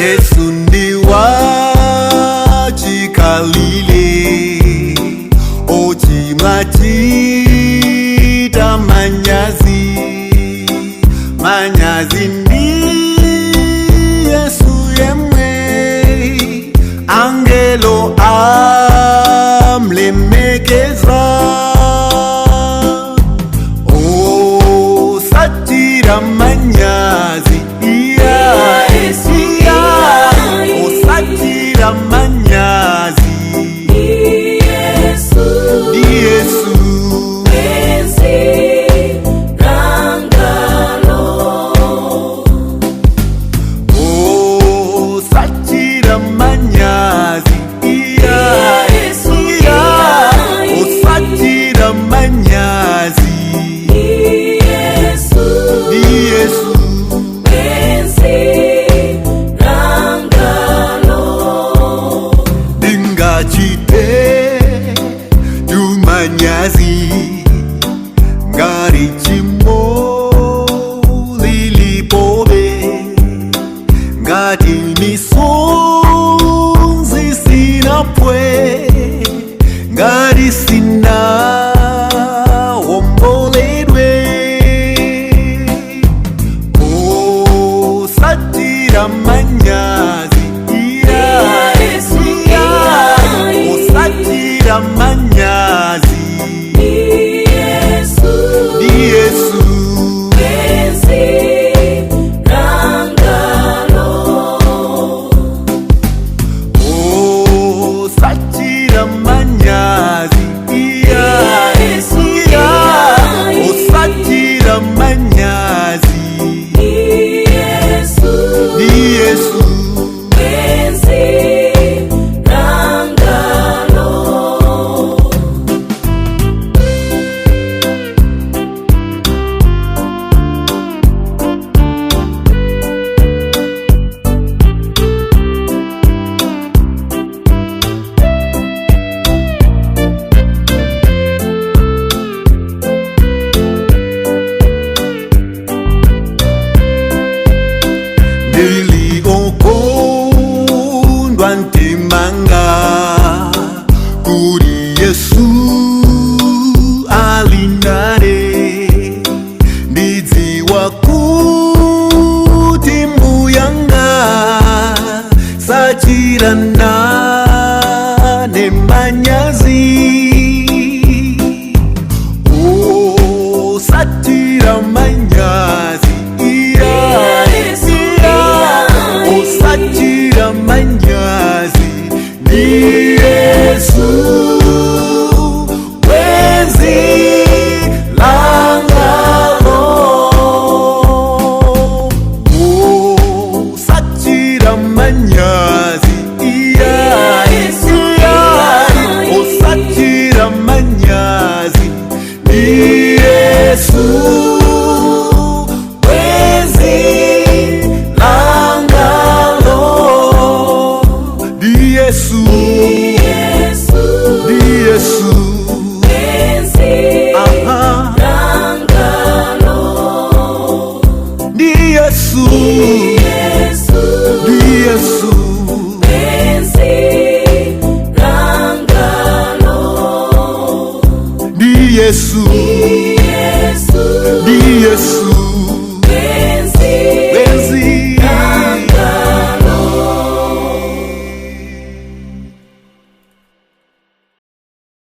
Yesu ndi wachikalile, ochimwa chita manyazi, manyazi ndi Yesu yemwe, angelo amlemekeza. Osachita manyazi, iya, iya, osachita manyazi, Yesu, osachita manyazi, iya, iya, osachita manyazi, Yesu. Ndingachite tumanyazi ngati chimo lilipobe, ngati misonzi sinapwe, ngati sina womboledwe. Osachita manyazi, iya, iya, osachita manyazi, Yesu, osachita manyazi, iya, iya, osachita manyazi, Yesu. Ndili okondwa mtimanga kuri Yesu alinare, ndidziwa kuti mbuyanga sachirana nemanyazi. Osachita manyazi, iya, iya, osachita manyazi, ndi Yesu bwenzi langalo. Osachita manyazi, iya, iya, osachita manyazi, ndi Yesu bwenzi langalo. Ndi Yesu, ndi Yesu, aha, ndi Yesu, ndi Yesu, ndi Yesu.